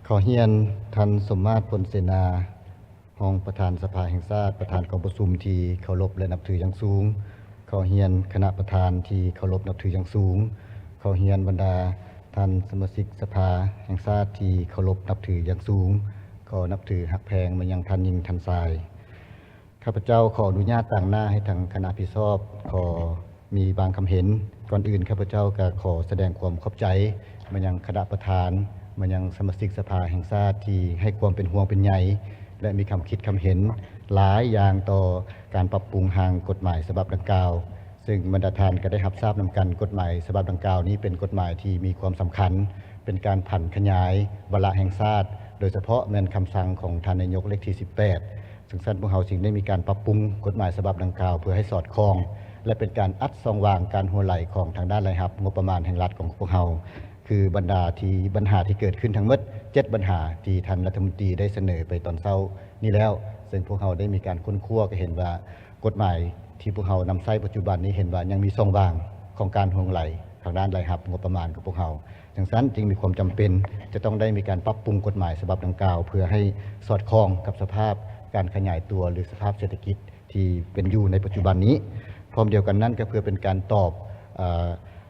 ຂໍຮຽນທ່ານ ສົມມາດ ພົນເສນາ ຮອງປະທານສະພາແຫ່ງຊາດ, ປະທານກອງປະຊຸມທີ່ເຄົາລົບ ແລະ ນັບຖືຢ່າງສູງ. ຂໍຮຽນຄະນະປະທານທີ່ເຄົາລົບ ນັບຖືຢ່າງສູງ. ຂໍຮຽນບັນດາທ່ານສະມາຊິກສະພາແຫ່ງຊາດທີ່ເຄົາລົບ ນັບຖືຢ່າງສູງ. ຂໍນັບຖືຮັກແພງມາຍັງທ່ານຍິງທ່ານຊາຍ. ຂ້າພະເຈົ້າຂໍອະນຸຍາດຕາງໜ້າໃຫ້ທາງຄະນະຜິດຊອບ ຂໍມີບາງຄຳເຫັນ. ກ່ອນອື່ນ ຂ້າພະເຈົ້າກໍຂໍສະແດງຄວາມຂອບໃຈມາຍັງຄະນະປະທານ, ມາຍັງສະມາຊິກສະພາແຫ່ງຊາດທີ່ໃຫ້ຄວາມເປັນຫ່ວງເປັນໃຍ ແລະ ມີຄຳຄິດຄຳເຫັນຫຼາຍຢ່າງຕໍ່ການປັບປຸງຮ່າງກົດໝາຍສະບັບດັ່ງກ່າວ. ເຊິ່ງບັນດາທ່ານກໍໄດ້ຮັບຊາບນຳກັນ, ກົດໝາຍສະບັບດັ່ງກ່າວນີ້ເປັນກົດໝາຍທີ່ມີຄວາມສຳຄັນ, ເປັນການຜັນຂະຫຍາຍວາລະແຫ່ງຊາດ, ໂດຍສະເພາະແມ່ນຄຳສັ່ງຂອງທ່ານນາຍົກເລກທີສິບແປດ. ຈັ່ງຊັ້ນ ພວກເຮົາຈຶ່ງໄດ້ມີການປັບປຸງກົດໝາຍສະບັບດັ່ງກ່າວ ເພື່ອໃຫ້ສອດຄ່ອງ ແລະ ເປັນການອັດຊ່ອງວ່າງການຮົ່ວໄຫຼຂອງທາງດ້ານລາຍຮັບງົບປະມານແຫ່ງລັດຂອງພວກເຮົາ. ຄືບັນດາທີ່ ບັນຫາທີ່ເກີດຂຶ້ນທັງໝົດເຈັດບັນຫາທີ່ທ່ານລັດຖະມົນຕີໄດ້ສະເໜີໄປຕອນເຊົ້ານີ້ແລ້ວ, ເຊິ່ງພວກເຮົາໄດ້ມີການຄົ້ນຄວ້າ ກໍເຫັນວ່າກົດໝາຍທີ່ພວກເຮົານຳໃຊ້ປັດຈຸບັນນີ້ ເຫັນວ່າຍັງມີຊ່ອງວ່າງຂອງການຮົ່ວໄຫຼທາງດ້ານລາຍຮັບງົບປະມານຂອງພວກເຮົາ. ຈັ່ງຊັ້ນຈຶ່ງມີຄວາມຈຳເປັນຈະຕ້ອງໄດ້ມີການປັບປຸງກົດໝາຍສະບັບດັ່ງກ່າວ ເພື່ອໃຫ້ສອດຄ່ອງກັບສະພາບການຂະຫຍາຍຕົວ ຫຼື ສະພາບເສດຖະກິດທີ່ເປັນຢູ່ໃນປັດຈຸບັນນີ້. ພ້ອມດຽວກັນນັ້ນ ກໍເພື່ອເປັນການຕອບ ເອີ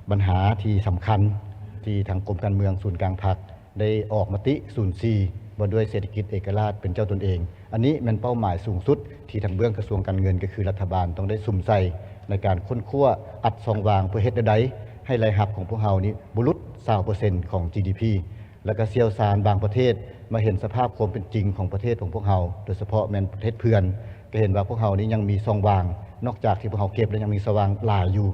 ບັນຫາທີ່ສຳຄັນທີ່ທາງກົມການເມືອງສູນກາງພັກໄດ້ອອກມະຕິສູນສີ່ ວ່າດ້ວຍເສດຖະກິດເອກະລາດເປັນເຈົ້າຕົນເອງ. ອັນນີ້ແມ່ນເປົ້າໝາຍສູງສຸດທີ່ທາງເບື້ອງກະຊວງການເງິນ ກໍຄືລັດຖະບານ ຕ້ອງໄດ້ສຸມໃສ່ໃນການຄົ້ນຄວ້າອັດຊ່ອງວ່າງ ເພື່ອເຮັດແນວໃດໃຫ້ລາຍຮັບຂອງພວກເຮົານີ້ບໍ່ຫຼຸດຊາວເປີເຊັນຂອງຈີດີພີ ແລ້ວກໍຊ່ຽວຊານບາງປະເທດມາເຫັນສະພາບຄວາມເປັນຈິງຂອງປະເທດຂອງພວກເຮົາ, ໂດຍສະເພາະແມ່ນປະເທດເພື່ອນ, ກໍເຫັນວ່າພວກເຮົານີ້ຍັງມີຊ່ອງວ່າງ, ນອກຈາກທີ່ພວກເຮົາເກັບແລ້ວ ຍັງມີຊ່ອງວ່າງຫຼາຍຢູ່.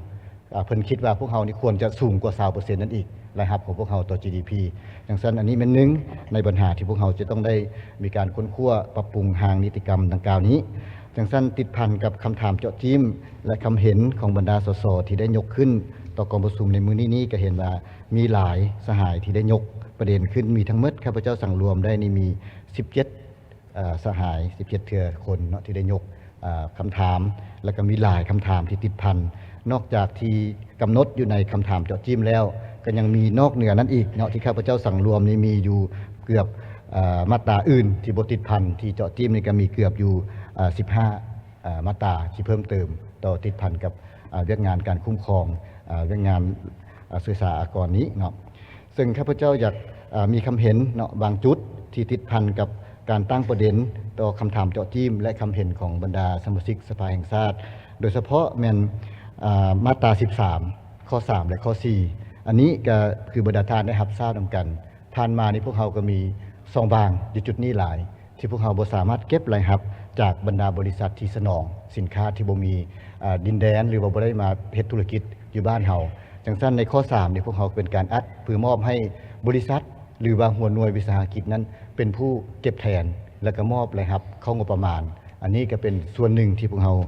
ອາ ເພິ່ນຄິດວ່າພວກເຮົານີ້ຄວນຈະສູງກວ່າຊາວເປີເຊັນນັ້ນອີກ, ລາຍຮັບຂອງພວກເຮົາຕໍ່ຈີດີພີ. ຈັ່ງຊັ້ນ ອັນນີ້ແມ່ນໜຶ່ງໃນບັນຫາທີ່ພວກເຮົາຈະຕ້ອງໄດ້ມີການຄົ້ນຄວ້າປັບປຸງຮ່າງນິຕິກຳດັ່ງກ່າວນີ້. ຈັ່ງຊັ້ນ ຕິດພັນກັບຄຳຖາມເຈາະຈີ້ມ ແລະ ຄຳເຫັນຂອງບັນດາ ສສ ທີ່ໄດ້ຍົກຂຶ້ນຕໍ່ກອງປະຊຸມໃນມື້ນີ້ນີ້ ກໍເຫັນວ່າມີຫຼາຍສະຫາຍທີ່ໄດ້ຍົກປະເດັນຂຶ້ນ. ມີທັງໝົດ ຂ້າພະເຈົ້າສັງລວມໄດ້ນີ້ມີສິບເຈັດ ເອີ ສະຫາຍ ສິບເຈັດເທື່ອຄົນເນາະ ທີ່ໄດ້ຍົກ ເອີ ຄຳຖາມ ແລ້ວກໍມີຫຼາຍຄຳຖາມທີ່ຕິດພັນ. ນອກຈາກທີ່ກຳນົດຢູ່ໃນຄຳຖາມເຈາະຈີ້ມແລ້ວ ກໍຍັງມີນອກເໜືອນັ້ນອີກເນາະ ທີ່ຂ້າພະເຈົ້າສັງລວມນີ້ມີຢູ່ເກືອບ ເອີ ມາດຕາອື່ນທີ່ບໍ່ຕິດພັນ. ທີ່ເຈາະຈີ້ມນີ້ກໍມີເກືອບຢູ່ ເອີ ສິບຫ້າ ເອີ ມາດຕາທີ່ເພີ່ມເຕີມຕໍ່ ຕິດພັນກັບ ເອີ ວຽກງານການຄຸ້ມຄອງ ເອີ ວຽກງານ ເອີ ເສດສາອາກອນນີ້ເນາະ. ເຊິ່ງຂ້າພະເຈົ້າຢາກ ເອີ ມີຄຳເຫັນເນາະ ບາງຈຸດທີ່ຕິດພັນກັບການຕັ້ງປະເດັນຕໍ່ຄຳຖາມເຈາະຈີ້ມ ແລະ ຄຳເຫັນຂອງບັນດາສະມາຊິກສະພາແຫ່ງຊາດ, ໂດຍສະເພາະແມ່ນ ເອີ ມາດຕາສິບສາມ ຂໍ້ສາມ ແລະ ຂໍ້ສີ່. ອັນນີ້ກໍຄືບັນດາທ່ານໄດ້ຮັບຊາບນຳກັນ, ຜ່ານມານີ້ພວກເຮົາກໍມີຊ່ອງວ່າງຢູ່ຈຸດນີ້ຫຼາຍ ທີ່ພວກເຮົາບໍ່ສາມາດເກັບລາຍຮັບຈາກບັນດາບໍລິສັດທີ່ສະໜອງສິນຄ້າທີ່ບໍ່ມີ ເອີ ດິນແດນ ຫຼືວ່າບໍ່ໄດ້ມາເຮັດທຸລະກິດຢູ່ບ້ານເຮົາ. ຈັ່ງຊັ້ນ ໃນຂໍ້ສາມນີ້ ພວກເຮົາເປັນການອັດເພື່ອມອບໃຫ້ບໍລິສັດ ຫຼືວ່າຫົວໜ່ວຍວິສາຫະກິດນັ້ນເປັນຜູ້ເກັບແທນ ແລ້ວກໍມອບລາຍຮັບເຂົ້າງົບປະມານ. ອັນນີ້ກໍເປັນສ່ວນໜຶ່ງທີ່ພວກເຮົາ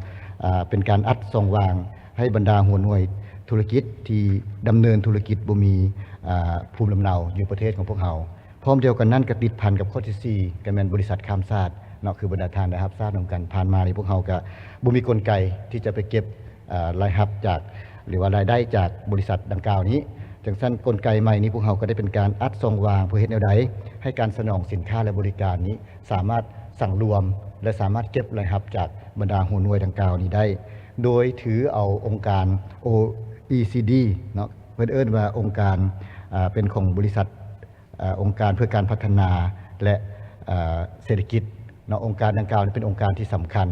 ເປັນການອັດຊ່ອງວ່າງໃຫ້ບັນດາຫົວໜ່ວຍທຸລະກິດທີ່ດຳເນີນທຸລະກິດບໍ່ມີ ອາ ພູມລຳເນົາຢູ່ປະເທດຂອງພວກເຮົາ. ພ້ອມດຽວກັນນັ້ນ ກໍຕິດພັນກັບຂໍ້ທີສີ່ ກໍແມ່ນບໍລິສັດຂ້າມຊາດເນາະ, ຄືບັນດາທ່ານໄດ້ຮັບຊາບນຳກັນ, ຜ່ານມານີ້ພວກເຮົາກໍບໍ່ມີກົນໄກທີ່ຈະໄປເກັບ ເອີ ລາຍຮັບຈາກ ຫຼືວ່າລາຍໄດ້ຈາກບໍລິສັດດັ່ງກ່າວນີ້. ຈັ່ງຊັ້ນ ກົນໄກໃໝ່ນີ້ ພວກເຮົາກໍໄດ້ເປັນການອັດຊ່ອງວ່າງ ເພື່ອເຮັດແນວໃດໃຫ້ການສະໜອງສິນຄ້າ ແລະ ບໍລິການນີ້ ສາມາດສັງລວມ ແລະ ສາມາດເກັບລາຍຮັບຈາກບັນດາຫົວໜ່ວຍດັ່ງກ່າວນີ້ໄດ້ ໂດຍຖືເອົາອົງການ ໂອອີຊີດີ ເນາະ, ເພິ່ນເອີ້ນວ່າອົງການ ອາ ເປັນຂອງບໍລິສັດ ອາ ອົງການເພື່ອການພັດທະນາ ແລະ ອາ ເສດຖະກິດເນາະ. ອົງການດັ່ງກ່າວນີ້ເປັນອົງການທີ່ສຳຄັນ,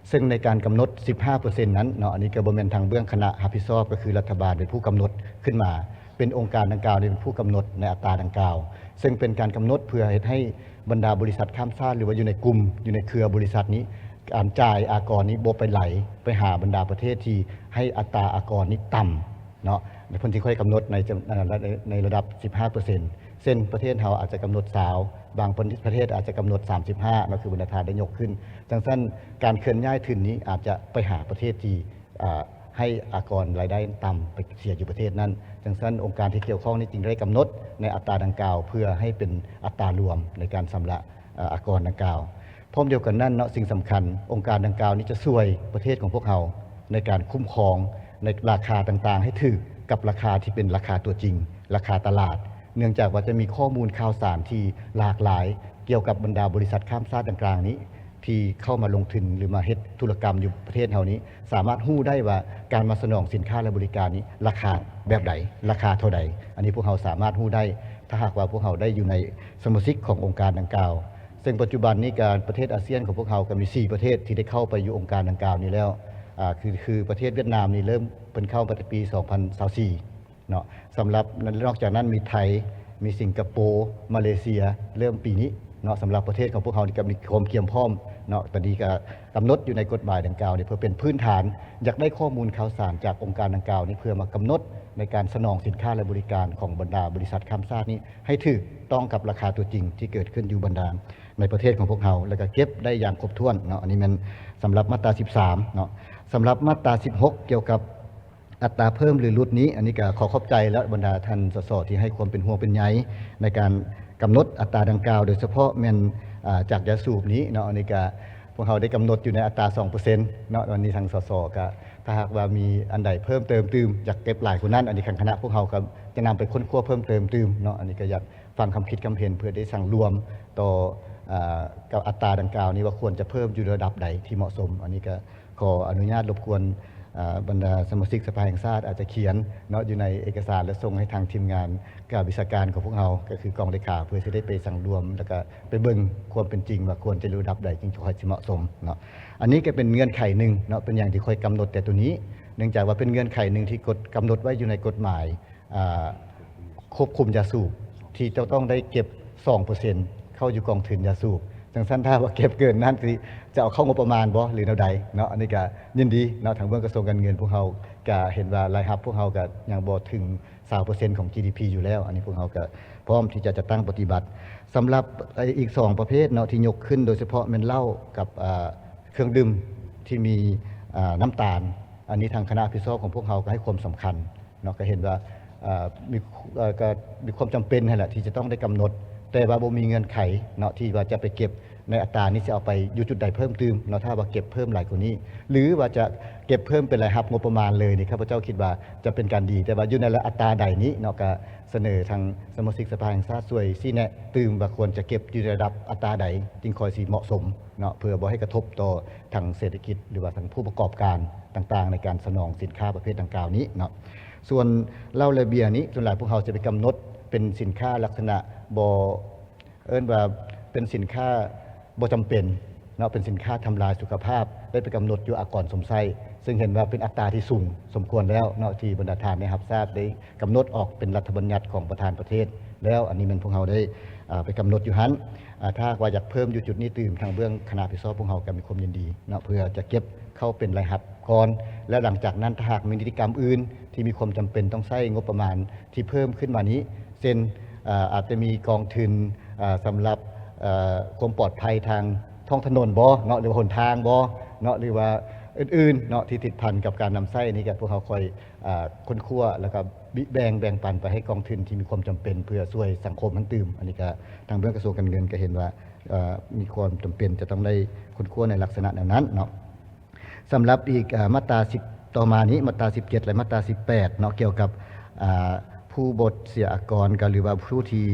ເຊິ່ງໃນການກຳນົດສິບຫ້າເປີເຊັນນັ້ນເນາະ, ອັນນີ້ກໍບໍ່ແມ່ນທາງເບື້ອງຄະນະຮັບຜິດຊອບ, ກໍຄືລັດຖະບານເປັນຜູ້ກຳນົດຂຶ້ນມາ, ເປັນອົງການດັ່ງກ່າວນີ້ເປັນຜູ້ກຳນົດໃນອັດຕາດັ່ງກ່າວ, ເຊິ່ງເປັນການກຳນົດເພື່ອເຮັດໃຫ້ບັນດາບໍລິສັດຂ້າມຊາດ ຫຼືວ່າຢູ່ໃນກຸ່ມ ຢູ່ໃນເຄືອບໍລິສັດນີ້ ການຈ່າຍອາກອນນີ້ບໍ່ໄປໄຫຼໄປຫາບັນດາປະເທດທີ່ໃຫ້ອັດຕາອາກອນນີ້ຕ່ຳເນາະ, ເພິ່ນຈຶ່ງຄ່ອຍກຳນົດໃນ ໃນລະດັບສິບຫ້າເປີເຊັນ. ເຊັ່ນ ປະເທດເຮົາອາດຈະກຳນົດຊາວ, ບາງປະເທດອາດຈະກຳນົດສາມສິບຫ້າເນາະ, ຄືບັນດາທ່ານໄດ້ຍົກຂຶ້ນ. ຈັ່ງຊັ້ນ ການເຄື່ອນຍ້າຍທຶນນີ້ອາດຈະໄປຫາປະເທດທີ່ ອາ ໃຫ້ອາກອນລາຍໄດ້ຕ່ຳໄປເສຍຢູ່ປະເທດນັ້ນ. ຈັ່ງຊັ້ນ ອົງການທີ່ກ່ຽວຂ້ອງນີ້ຈຶ່ງໄດ້ກຳນົດໃນອັດຕາດັ່ງກ່າວ ເພື່ອໃຫ້ເປັນອັດຕາລວມໃນການຊຳລະ ອາ ອາກອນດັ່ງກ່າວ. ພ້ອມດຽວກັນນັ້ນເນາະ, ສິ່ງສຳຄັນ ອົງການດັ່ງກ່າວນີ້ຈະຊ່ວຍປະເທດຂອງພວກເຮົາໃນການຄຸ້ມຄອງໃນລາຄາຕ່າງໆ ໃຫ້ຖືກກັບລາຄາທີ່ເປັນລາຄາຕົວຈິງ, ລາຄາຕະຫຼາດ, ເນື່ອງຈາກວ່າຈະມີຂໍ້ມູນຂ່າວສານທີ່ຫຼາກຫຼາຍກ່ຽວກັບບັນດາບໍລິສັດຂ້າມຊາດຕ່າງໆນີ້ ທີ່ເຂົ້າມາລົງທຶນ ຫຼື ມາເຮັດທຸລະກຳຢູ່ປະເທດເຮົານີ້ ສາມາດຮູ້ໄດ້ວ່າການມາສະໜອງສິນຄ້າ ແລະ ບໍລິການນີ້ລາຄາແບບໃດ, ລາຄາເທົ່າໃດ. ອັນນີ້ພວກເຮົາສາມາດຮູ້ໄດ້ ຖ້າຫາກວ່າພວກເຮົາໄດ້ຢູ່ໃນສະມາຊິກຂອງອົງການດັ່ງກ່າວ. ເຊິ່ງປັດຈຸບັນນີ້ກະປະເທດອາຊຽນຂອງພວກເຮົາກະມີສີ່ປະເທດທີ່ໄດ້ເຂົ້າໄປຢູ່ອົງການດັ່ງກ່າວນີ້ແລ້ວ ອາ ຄື ຄືປະເທດຫວຽດນາມນີ້ເລີ່ມ ເພິ່ນເຂົ້າມາແຕ່ປີສອງພັນຊາວສີ່ເນາະ. ສຳລັບ ນອກຈາກນັ້ນມີໄທ, ມີສິງກະໂປ, ມາເລເຊຍ ເລີ່ມປີນີ້ເນາະ. ສຳລັບປະເທດຂອງພວກເຮົານີ້ກະມີຄວາມກຽມພ້ອມເນາະ. ຕອນນີ້ກະກຳນົດຢູ່ໃນກົດໝາຍດັ່ງກ່າວນີ້ ເພື່ອເປັນພື້ນຖານ ຢາກໄດ້ຂໍ້ມູນຂ່າວສານຈາກອົງການດັ່ງກ່າວນີ້ ເພື່ອມາກຳນົດໃນການສະໜອງສິນຄ້າ ແລະ ບໍລິການຂອງບັນດາບໍລິສັດຂ້າມຊາດນີ້ ໃຫ້ຖືກຕ້ອງກັບລາຄາຕົວຈິງທີ່ເກີດຂຶ້ນຢູ່ບັນດາໃນປະເທດຂອງພວກເຮົາ ແລ້ວກະເກັບໄດ້ຢ່າງຄົບຖ້ວນເນາະ. ອັນນີ້ແມ່ນສຳລັບມາດຕາສິບສາມເນາະ. ສຳລັບມາດຕາສິບຫົກ ກ່ຽວກັບອັດຕາເພີ່ມ ຫຼື ຫຼຸດນີ້ ອັນນີ້ກະຂໍຂອບໃຈ ແລະ ບັນດາທ່ານ ສສ ທີ່ໃຫ້ຄວາມເປັນຫ່ວງເປັນໃຍໃນການກຳນົດອັດຕາດັ່ງກ່າວ ໂດຍສະເພາະແມ່ນ ອາ ຈາກຢາສູບນີ້ເນາະ. ອັນນີ້ກະພວກເຮົາໄດ້ກຳນົດຢູ່ໃນອັດຕາສອງເປີເຊັນເນາະ. ອັນນີ້ທາງ ສສ ກະ ຖ້າຫາກວ່າມີອັນໃດເພີ່ມເຕີມຕື່ມ ຢາກເກັບຫຼາຍກວ່ານັ້ນ ອັນນີ້ທາງຄະນະພວກເຮົາກະຈະນຳໄປຄົ້ນຄວ້າເພີ່ມເຕີມຕື່ມເນາະ. ອັນນີ້ກະຢາກ ຟັງຄຳຄິດຄຳເຫັນ ເພື່ອໄດ້ສັງລວມຕໍ່ ອາ ກັບອັດຕາດັ່ງກ່າວນີ້ວ່າຄວນຈະເພີ່ມຢູ່ລະດັບໃດທີ່ເໝາະສົມ. ອັນນີ້ກະຂໍອະນຸຍາດລົບກວນ ອາ ບັນດາສະມາຊິກສະພາແຫ່ງຊາດ ອາດຈະຂຽນເນາະ ຢູ່ໃນເອກະສານ ແລະ ສົ່ງໃຫ້ທາງທີມງານການວິຊາການຂອງພວກເຮົາ ກະຄືກອງເລຂາ ເພື່ອຊິໄດ້ໄປສັງລວມ ແລ້ວກະໄປເບິ່ງຄວາມເປັນຈິງວ່າຄວນຈະຢູ່ລະດັບໃດຈຶ່ງຄ່ອຍຊິເໝາະສົມເນາະ. ອັນນີ້ກະເປັນເງື່ອນໄຂໜຶ່ງເນາະ. ເປັນຫຍັງທີ່ຂ້ອຍກຳນົດແຕ່ໂຕນີ້? ເນື່ອງຈາກວ່າເປັນເງື່ອນໄຂໜຶ່ງທີ່ກົດ ກຳນົດໄວ້ຢູ່ໃນກົດໝາຍ ອາ ຄວບຄຸມຢາສູບ ທີ່ເຈົ້າຕ້ອງໄດ້ເກັບສອງເປີເຊັນເຂົ້າຢູ່ກອງທຶນຢາສູບ. ຈັ່ງຊັ້ນ ຖ້າວ່າເກັບເກີນນັ້ນ ຊິ ຈະເອົາເຂົ້າງົບປະມານບໍ່ ຫຼື ແນວໃດເນາະ. ອັນນີ້ກະຍິນດີເນາະ ທາງເບື້ອງກະຊວງການເງິນພວກເຮົາກະເຫັນວ່າລາຍຮັບພວກເຮົາກະຍັງບໍ່ເຖິງຊາວເປີເຊັນຂອງ ຈີດີພີ ຢູ່ແລ້ວ. ອັນນີ້ພວກເຮົາກະພ້ອມທີ່ຈະຈັດຕັ້ງປະຕິບັດ. ສຳລັບ ອາ ອີກສອງປະເພດເນາະ ທີ່ຍົກຂຶ້ນ ໂດຍສະເພາະແມ່ນເຫຼົ້າກັບ ອາ ເຄື່ອງດື່ມທີ່ມີ ອາ ນ້ຳຕານ. ອັນນີ້ທາງຄະນະຮັບຜິດຊອບຂອງພວກເຮົາກະໃຫ້ຄວາມສຳຄັນ ເນາະ ກະເຫັນວ່າ ເອີ ມີ ເອີ ກະມີຄວາມຈຳເປັນຫັ້ນແຫຼະທີ່ຈະຕ້ອງໄດ້ກຳນົດ ແຕ່ວ່າບໍ່ມີເງື່ອນໄຂເນາະ ທີ່ວ່າຈະໄປເກັບໃນອັດຕານີ້ ຊິເອົາໄປຢູ່ຈຸດໃດເພີ່ມຕື່ມເນາະ. ຖ້າວ່າເກັບເພີ່ມຫຼາຍກວ່ານີ້ ຫຼືວ່າຈະເກັບເພີ່ມເປັນລາຍຮັບງົບປະມານເລີຍນີ້ ຂ້າພະເຈົ້າຄິດວ່າຈະເປັນການດີ ແຕ່ວ່າຢູ່ໃນລະ ອັດຕາໃດນີ້ເນາະ ກະສະເໜີທາງສະມາຊິກສະພາແຫ່ງຊາດຊ່ວຍຊີ້ແນະຕື່ມວ່າຄວນຈະເກັບຢູ່ໃນລະດັບອັດຕາໃດ ຈຶ່ງຄ່ອຍຊິເໝາະສົມເນາະ ເພື່ອບໍ່ໃຫ້ກະທົບຕໍ່ທາງເສດຖະກິດ ຫຼືວ່າທາງຜູ້ປະກອບການຕ່າງໆ ໃນການສະໜອງສິນຄ້າປະເພດດັ່ງກ່າວນີ້ເນາະ. ສ່ວນເຫຼົ້າ ແລະ ເບຍນີ້ ສ່ວນຫຼາຍພວກເຮົາຈະໄປກຳນົດເປັນສິນຄ້າລັກສະນະບໍ່ ເອີ້ນວ່າເປັນສິນຄ້າບໍ່ຈຳເປັນເນາະ ເປັນສິນຄ້າທຳລາຍສຸຂະພາບ ໄດ້ໄປກຳນົດຢູ່ອາກອນຊົມໃຊ້ ເຊິ່ງເຫັນວ່າເປັນອັດຕາທີ່ສູງສົມຄວນແລ້ວເນາະ ທີ່ບັນດາທ່ານໄດ້ຮັບຊາບ ໄດ້ກຳນົດອອກເປັນລັດຖະບັນຍັດຂອງປະທານປະເທດແລ້ວ. ອັນນີ້ແມ່ນພວກເຮົາໄດ້ ອາ ໄປກຳນົດຢູ່ຫັ້ນ. ອາ ຖ້າຫາກວ່າຢາກເພີ່ມຢູ່ຈຸດນີ້ຕື່ມ ທາງເບື້ອງຄະນະຮັບຜິດຊອບພວກເຮົາກະມີຄວາມຍິນດີເນາະ ເພື່ອຈະເກັບ ເຂົ້າເປັນລາຍຮັບກ່ອນ ແລ້ວຫຼັງຈາກນັ້ນ ຖ້າຫາກມີນິຕິກຳອື່ນທີ່ມີຄວາມຈຳເປັນຕ້ອງໃຊ້ງົບປະມານທີ່ເພີ່ມຂຶ້ນມານີ້ ເຊັ່ນ ອາ ອາດຈະມີກອງທຶນ ອາ ສຳລັບ ອາ ຄວາມປອດໄພທາງທ້ອງຖະໜົນບໍເນາະ ຫຼືວ່າຫົນທາງບໍເນາະ ຫຼືວ່າອື່ນໆເນາະ ທີ່ຕິດພັນກັບການນຳໃຊ້ນີ້ ກະພວກເຮົາຄ່ອຍ ອາ ຄົ້ນຄວ້າ ແລ້ວກະແບ່ງ ແບ່ງປັນໄປໃຫ້ກອງທຶນທີ່ມີຄວາມຈຳເປັນ ເພື່ອຊ່ວຍສັງຄົມຫັ້ນຕື່ມ. ອັນນີ້ກະທາງເບື້ອງກະຊວງການເງິນກະເຫັນວ່າ ເອີ ມີຄວາມຈຳເປັນຈະຕ້ອງໄດ້ຄົ້ນຄວ້າໃນລັກສະນະແນວນັ້ນເນາະ. ສຳລັບອີກ ເອີ ມາດຕາສິບ ຕໍ່ມານີ້ ມາດຕາສິບເຈັດ ແລະ ມາດຕາສິບແປດເນາະ ກ່ຽວກັບ ອາ ຜູ້ບໍ່ເສຍອາກອນ ກະ ຫຼືວ່າຜູ້ທີ່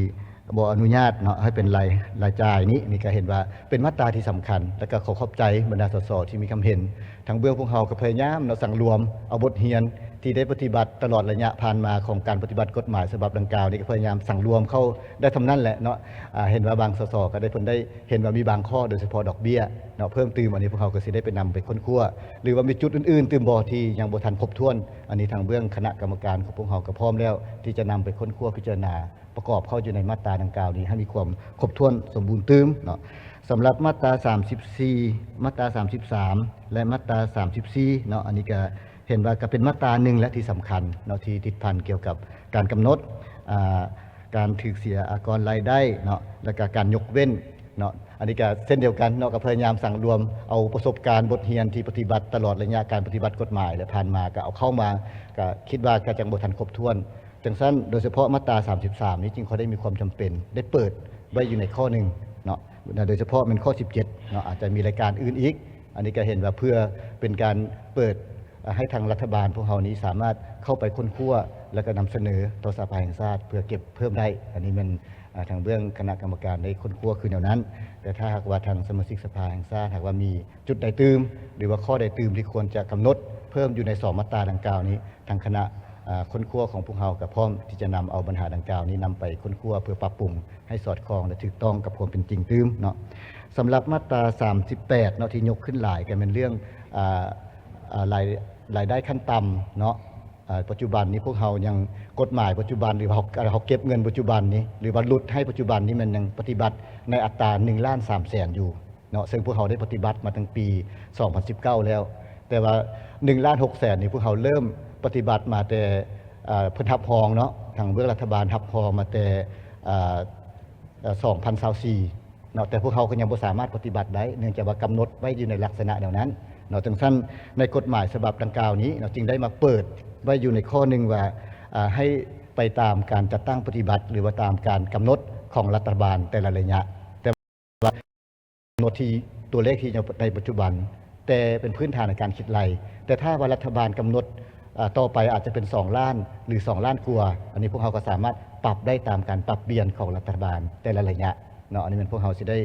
ບໍ່ອະນຸຍາດເນາະ ໃຫ້ເປັນລາຍ ລາຍຈ່າຍນີ້ ນີ້ກະເຫັນວ່າເປັນມາດຕາທີ່ສຳຄັນ ແລະ ກະຂໍຂອບໃຈບັນດາ ສສ ທີ່ມີຄຳເຫັນ. ທາງເບື້ອງພວກເຮົາກະພະຍາຍາມເນາະ ສັງລວມເອົາບົດຮຽນທີ່ໄດ້ປະຕິບັດຕະຫຼອດໄລຍະຜ່ານມາຂອງການປະຕິບັດກົດໝາຍສະບັບດັ່ງກ່າວນີ້ ກະພະຍາຍາມສັງລວມເຂົ້າໄດ້ສ່ຳນັ້ນແຫຼະເນາະ. ອາ ເຫັນວ່າບາງ ສສ ກະໄດ້ ເພິ່ນໄດ້ ເຫັນວ່າມີບາງຂໍ້ ໂດຍສະເພາະດອກເບ້ຍເນາະ ເພີ່ມຕື່ມ ອັນນີ້ພວກເຮົາກະຊິໄດ້ໄປນຳໄປຄົ້ນຄວ້າ ຫຼືວ່າມີຈຸດອື່ນໆຕື່ມບໍ່ ທີ່ຍັງບໍ່ທັນຄົບຖ້ວນ. ອັນນີ້ທາງເບື້ອງຄະນະກຳມະການຂອງພວກເຮົາກະພ້ອມແລ້ວ ທີ່ຈະນຳໄປຄົ້ນຄວ້າພິຈາລະນາ ປະກອບເຂົ້າຢູ່ໃນມາດຕາດັ່ງກ່າວນີ້ ໃຫ້ມີຄວາມຄົບຖ້ວນສົມບູນຕື່ມເນາະ. ສຳລັບມາດຕາສາມສິບສີ່ ມາດຕາສາມສິບສາມ ແລະ ມາດຕາສາມສິບສີ່ເນາະ ອັນນີ້ກະເຫັນວ່າກະເປັນມາດຕາໜຶ່ງແຫຼະທີ່ສຳຄັນເນາະ ທີ່ຕິດພັນກ່ຽວກັບການກຳນົດ ອາ ການຖືກເສຍອາກອນລາຍໄດ້ເນາະ ແລ້ວກະການຍົກເວັ້ນເນາະ. ອັນນີ້ກະເຊັ່ນດຽວກັນເນາະ ກະພະຍາຍາມສັງລວມເອົາປະສົບການບົດຮຽນທີ່ປະຕິບັດຕະຫຼອດໄລຍະການປະຕິບັດກົດໝາຍ ແລະ ຜ່ານມາກະເອົາເຂົ້າມາ ກະຄິດວ່າກະຍັງບໍ່ທັນຄົບຖ້ວນ. ຈັ່ງຊັ້ນ ໂດຍສະເພາະມາດຕາສາມສິບສາມນີ້ ຈຶ່ງຄ່ອຍໄດ້ມີຄວາມຈຳເປັນໄດ້ເປີດໄວ້ຢູ່ໃນຂໍ້ໜຶ່ງເນາະ ໂດຍສະເພາະແມ່ນຂໍ້ສິບເຈັດເນາະ ອາດຈະມີລາຍການອື່ນອີກ. ອັນນີ້ກະເຫັນວ່າເພື່ອເປັນການເປີດ ໃຫ້ທາງລັດຖະບານພວກເຮົານີ້ສາມາດເຂົ້າໄປຄົ້ນຄວ້າ ແລ້ວກໍນຳສະເໜີຕໍ່ສະພາແຫ່ງຊາດເພື່ອເກັບເພີ່ມໄດ້. ອັນນີ້ແມ່ນ ອາ ທາງເບື້ອງຄະນະກຳມະການໄດ້ຄົ້ນຄວ້າຄືແນວນັ້ນ. ແຕ່ຖ້າຫາກວ່າທາງສະມາຊິກສະພາແຫ່ງຊາດ ຫາກວ່າມີຈຸດໃດຕື່ມ ຫຼືວ່າຂໍ້ໃດຕື່ມທີ່ຄວນຈະກຳນົດເພີ່ມຢູ່ໃນສອງມາດຕາດັ່ງກ່າວນີ້ ທາງຄະນະ ອາ ຄົ້ນຄວ້າຂອງພວກເຮົາກໍພ້ອມທີ່ຈະນຳເອົາບັນຫາດັ່ງກ່າວນີ້ນຳໄປຄົ້ນຄວ້າເພື່ອປັບປຸງໃຫ້ສອດຄ່ອງ ແລະ ຖືກຕ້ອງກັບຄວາມເປັນຈິງຕື່ມເນາະ. ສຳລັບມາດຕາສາມສິບແປດເນາະ ທີ່ຍົກຂຶ້ນຫຼາຍກໍແມ່ນເລື່ອງ ອາ ອາ ລາຍ ລາຍໄດ້ຂັ້ນຕ່ຳເນາະ. ອາ ປັດຈຸບັນນີ້ພວກເຮົາຍັງ ກົດໝາຍປັດຈຸບັນ ຫຼືວ່າເຮົາ ເຮົາເກັບເງິນປັດຈຸບັນນີ້ ຫຼືວ່າຫຼຸດໃຫ້ປັດຈຸບັນນີ້ ແມ່ນຍັງປະຕິບັດໃນອັດຕາໜຶ່ງລ້ານສາມແສນຢູ່ເນາະ, ເຊິ່ງພວກເຮົາໄດ້ປະຕິບັດມາຕັ້ງປີສອງພັນສິບເກົ້າແລ້ວ, ແຕ່ວ່າໜຶ່ງລ້ານຫົກແສນນີ້ ພວກເຮົາເລີ່ມປະຕິບັດມາແຕ່ ເອີ ເພິ່ນຮັບຮອງເນາະ, ທາງເບື້ອງລັດຖະບານຮັບຮອງມາແຕ່ ເອີ ເອີ ສອງພັນຊາວສີ່ເນາະ, ແຕ່ພວກເຮົາກໍຍັງບໍ່ສາມາດປະຕິບັດໄດ້ ເນື່ອງຈາກວ່າກຳນົດໄວ້ຢູ່ໃນລັກສະນະແນວນັ້ນເນາະ. ຈັ່ງຊັ້ນ ໃນກົດໝາຍສະບັບດັ່ງກ່າວນີ້ເນາະ ຈຶ່ງໄດ້ມາເປີດໄວ້ຢູ່ໃນຂໍ້ໜຶ່ງວ່າ ອາ ໃຫ້ໄປຕາມການຈັດຕັ້ງປະຕິບັດ ຫຼືວ່າຕາມການກຳນົດຂອງລັດຖະບານແຕ່ລະໄລຍະ, ແຕ່ວ່າກຳນົດທີ່ຕົວເລກທີ່ໃນປັດຈຸບັນ ແຕ່ເປັນພື້ນຖານໃນການຄິດໄລ່. ແຕ່ຖ້າວ່າລັດຖະບານກຳນົດ ເອີ ຕໍ່ໄປອາດຈະເປັນສອງລ້ານ ຫຼື ສອງລ້ານກວ່າ, ອັນນີ້ພວກເຮົາກໍສາມາດປັບໄດ້ຕາມການປັບປ່ຽນຂອງລັດຖະບານແຕ່ລະໄລຍະເນາະ. ອັນນີ້ແມ່ນພວກເຮົາຊິໄດ້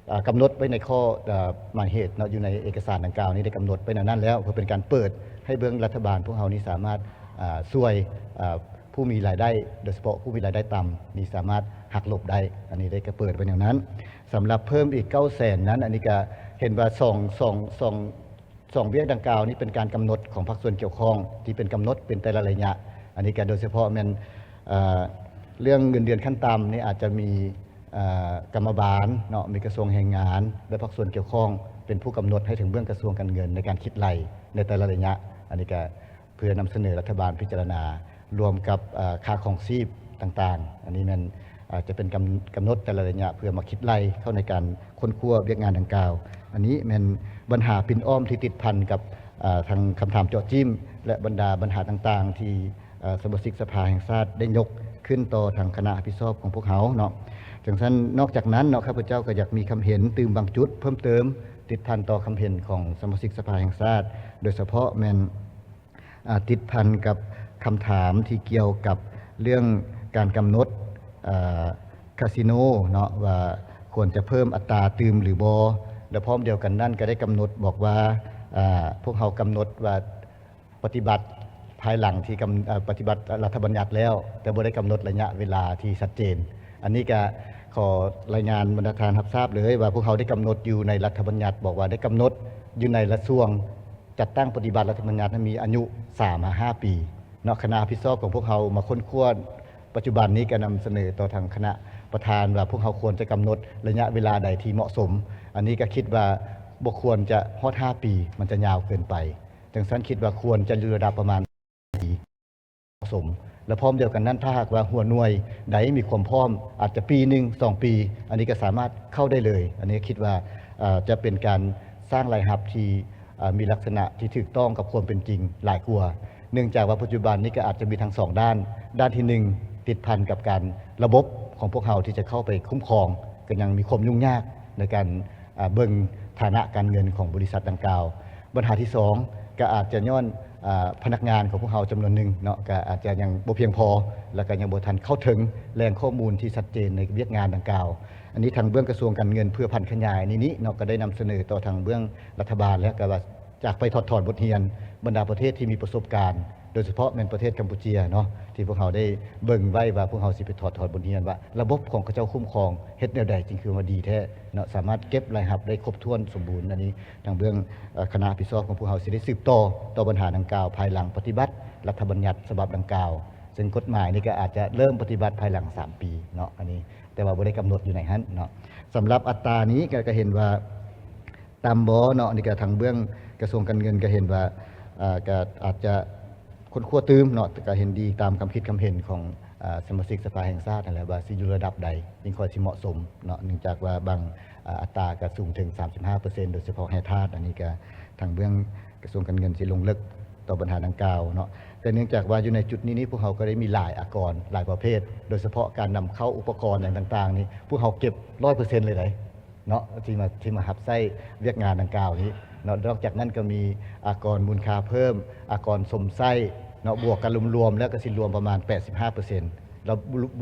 ເອີ ກຳນົດໄວ້ໃນຂໍ້ ເອີ ໝາຍເຫດເນາະ, ຢູ່ໃນເອກະສານດັ່ງກ່າວນີ້ໄດ້ກຳນົດໄວ້ແນວນັ້ນແລ້ວ ເພື່ອເປັນການເປີດໃຫ້ເບິ່ງລັດຖະບານພວກເຮົານີ້ສາມາດ ອາ ຊ່ວຍ ອາ ຜູ້ມີລາຍໄດ້ ໂດຍສະເພາະຜູ້ມີລາຍໄດ້ຕ່ຳນີ້ສາມາດຫັກລົບໄດ້. ອັນນີ້ໄດ້ກະເປີດໄວ້ແນວນັ້ນ. ສຳລັບເພີ່ມອີກເກົ້າແສນນັ້ນ ອັນນີ້ກະເຫັນວ່າສອງ ສອງ ສອງ ສອງວຽກດັ່ງກ່າວນີ້ເປັນການກຳນົດຂອງພາກສ່ວນກ່ຽວຂ້ອງ ທີ່ເປັນກຳນົດເປັນແຕ່ລະໄລຍະ. ອັນນີ້ກະໂດຍສະເພາະແມ່ນ ເອີ ເລື່ອງເງິນເດືອນຂັ້ນຕ່ຳນີ້ອາດຈະມີ ເອີ ກຳມະບານເນາະ, ມີກະຊວງແຮງງານ ແລະ ພາກສ່ວນກ່ຽວຂ້ອງເປັນຜູ້ກຳນົດໃຫ້ເຖິງເບື້ອງກະຊວງການເງິນໃນການຄິດໄລ່ໃນແຕ່ລະໄລຍະ. ອັນນີ້ກະ ເພື່ອນຳສະເໜີລັດຖະບານພິຈາລະນາ ລວມກັບ ເອີ ຄ່າຄອງຊີບຕ່າງໆ. ອັນນີ້ແມ່ນ ອາ ຈະເປັນກຳ ກຳນົດແຕ່ລະໄລຍະ ເພື່ອມາຄິດໄລ່ເຂົ້າໃນການຄົ້ນຄວ້າວຽກງານດັ່ງກ່າວ. ອັນນີ້ແມ່ນບັນຫາປິ່ນອ້ອມທີ່ຕິດພັນກັບ ອາ ທາງຄຳຖາມເຈາະຈິ້ມ ແລະ ບັນດາບັນຫາຕ່າງໆ ທີ່ ເອີ ສະມາຊິກສະພາແຫ່ງຊາດໄດ້ຍົກຂຶ້ນຕໍ່ທາງຄະນະຮັບຜິດຊອບຂອງພວກເຮົາເນາະ. ຈັ່ງຊັ້ນ ນອກຈາກນັ້ນເນາະ ຂ້າພະເຈົ້າກໍຢາກມີຄຳເຫັນຕື່ມບາງຈຸດເພີ່ມເຕີມ ຕິດພັນຕໍ່ຄຳເຫັນຂອງສະມາຊິກສະພາແຫ່ງຊາດ ໂດຍສະເພາະແມ່ນ ອາ ຕິດພັນກັບຄຳຖາມທີ່ກ່ຽວກັບເລື່ອງການກຳນົດ ອາ ຄາສິໂນເນາະ ວ່າຄວນຈະເພີ່ມອັດຕາຕື່ມຫຼືບໍ່ ແລະ ພ້ອມດຽວກັນນັ້ນກໍໄດ້ກຳນົດບອກວ່າ ອາ ພວກເຮົາກຳນົດວ່າປະຕິບັດພາຍຫຼັງທີ່ກຳ ອາ ປະຕິບັດລັດຖະບັນຍັດແລ້ວ ແຕ່ບໍ່ໄດ້ກຳນົດໄລຍະເວລາທີ່ຊັດເຈນ. ອັນນີ້ກະຂໍລາຍງານບັນດາທ່ານຮັບຊາບເລີຍວ່າ ພວກເຮົາໄດ້ກຳນົດຢູ່ໃນລັດຖະບັນຍັດ ບອກວ່າໄດ້ກຳນົດຢູ່ໃນລະຊວງ ຈັດຕັ້ງປະຕິບັດລັດຖະບັນຍັດນັ້ນມີອາຍຸສາມຫາຫ້າປີເນາະ. ຄະນະຮັບຜິດຊອບຂອງພວກເຮົາມາຄົ້ນຄວ້າປັດຈຸບັນນີ້ ກໍນຳສະເໜີຕໍ່ທາງຄະນະປະທານວ່າ ພວກເຮົາຄວນຈະກຳນົດໄລຍະເວລາໃດທີ່ເໝາະສົມ. ອັນນີ້ກໍຄິດວ່າບໍ່ຄວນຈະຮອດຫ້າປີ ມັນຈະຍາວເກີນໄປ. ຈັ່ງຊັ້ນຄິດວ່າຄວນຈະຢູ່ລະດັບປະມານ ເໝາະສົມ ແລະ ພ້ອມດຽວກັນນັ້ນ ຖ້າຫາກວ່າຫົວໜ່ວຍໃດມີຄວາມພ້ອມ ອາດຈະປີໜຶ່ງ ສອງປີ ອັນນີ້ກໍສາມາດເຂົ້າໄດ້ເລີຍ. ອັນນີ້ຄິດວ່າ ເອີ ຈະເປັນການສ້າງລາຍຮັບທີ່ ເອີ ມີລັກສະນະທີ່ຖືກຕ້ອງກັບຄວາມເປັນຈິງຫຼາຍກວ່າ ເນື່ອງຈາກວ່າປັດຈຸບັນນີ້ກໍອາດຈະມີທັງສອງດ້ານ, ດ້ານທີໜຶ່ງ ຕິດພັນກັບການ ລະບົບຂອງພວກເຮົາທີ່ຈະເຂົ້າໄປຄຸ້ມຄອງ ກໍຍັງມີຄວາມຫຍຸ້ງຍາກໃນການ ອາ ເບິ່ງຖານະການເງິນຂອງບໍລິສັດດັ່ງກ່າວ. ບັນຫາທີສອງ ກໍອາດຈະຍ້ອນ ອາ ພະນັກງານຂອງພວກເຮົາຈຳນວນໜຶ່ງເນາະ ກໍອາດຈະຍັງບໍ່ພຽງພໍ ແລ້ວກໍຍັງບໍ່ທັນເຂົ້າເຖິງແຫຼ່ງຂໍ້ມູນທີ່ຊັດເຈນໃນວຽກງານດັ່ງກ່າວ. ອັນນີ້ທາງເບື້ອງກະຊວງການເງິນເພື່ອຜັນຂະຫຍາຍໃນນີ້ເນາະ ກໍໄດ້ນຳສະເໜີຕໍ່ທາງເບື້ອງລັດຖະບານ ແລ້ວກໍວ່າ ຈາກໄປຖອດຖອນບົດຮຽນ ບັນດາປະເທດທີ່ມີປະສົບການ ໂດຍສະເພາະແມ່ນປະເທດກຳປູເຈຍເນາະ ທີ່ພວກເຮົາໄດ້ເບິ່ງໄວ້ວ່າ ພວກເຮົາຊິໄປຖອດຖອນບົດຮຽນວ່າ ລະບົບຂອງເຂົາເຈົ້າຄຸ້ມຄອງເຮັດແນວໃດຈຶ່ງຄືວ່າດີແທ້ເນາະ ສາມາດເກັບລາຍຮັບໄດ້ຄົບຖ້ວນສົມບູນ. ອັນນີ້ທາງເບື້ອງ ເອີ ຄະນະຮັບຜິດຊອບຂອງພວກເຮົາຊິໄດ້ສືບຕໍ່ ຕໍ່ບັນຫາດັ່ງກ່າວ ພາຍຫຼັງປະຕິບັດລັດຖະບັນຍັດສະບັບດັ່ງກ່າວ ເຊິ່ງກົດໝາຍນີ້ກໍອາດຈະເລີ່ມປະຕິບັດພາຍຫຼັງສາມປີເນາະ ອັນນີ້ ແຕ່ວ່າບໍ່ໄດ້ກຳນົດຢູ່ໃນຫັ້ນເນາະ. ສຳລັບອັດຕານີ້ກໍ ກໍເຫັນວ່າ ຕ່ຳບໍ່ເນາະ ອັນນີ້ກໍທາງເບື້ອງກະຊວງການເງິນກໍເຫັນວ່າ ເອີ ກໍອາດຈະຄົ້ນຄວ້າຕື່ມເນາະ ແຕ່ກໍເຫັນດີຕາມຄຳຄິດຄຳເຫັນຂອງ ເອີ ສະມາຊິກສະພາແຫ່ງຊາດຫັ້ນແຫຼະ ວ່າຊິຢູ່ລະດັບໃດຈຶ່ງຄ່ອຍຊິເໝາະສົມເນາະ ເນື່ອງຈາກວ່າບາງ ເອີ ອັດຕາກໍສູງເຖິງສາມສິບຫ້າເປີເຊັນ ໂດຍສະເພາະແຮ່ທາດ. ອັນນີ້ກໍທາງເບື້ອງກະຊວງການເງິນຊິລົງເລິກຕໍ່ບັນຫາດັ່ງກ່າວເນາະ ແຕ່ເນື່ອງຈາກວ່າຢູ່ໃນຈຸດນີ້ນີ້ ພວກເຮົາກໍໄດ້ມີຫຼາຍອາກອນ ຫຼາຍປະເພດ ໂດຍສະເພາະການນຳເຂົ້າອຸປະກອນຫຍັງຕ່າງໆນີ້ ພວກເຮົາເກັບຮ້ອຍເປີເຊັນເລີຍໃດ ເນາະ ທີ່ມາ ທີ່ມາຮັບໃຊ້ວຽກງານດັ່ງກ່າວນີ້ເນາະ. ນອກຈາກນັ້ນກໍມີອາກອນມູນຄ່າເພີ່ມ, ອາກອນຊົມໃຊ້ ເນາະ ບວກກັນລວມໆແລ້ວກໍຊິລວມປະມານແປດສິບຫ້າເປີເຊັນ ແລ້ວ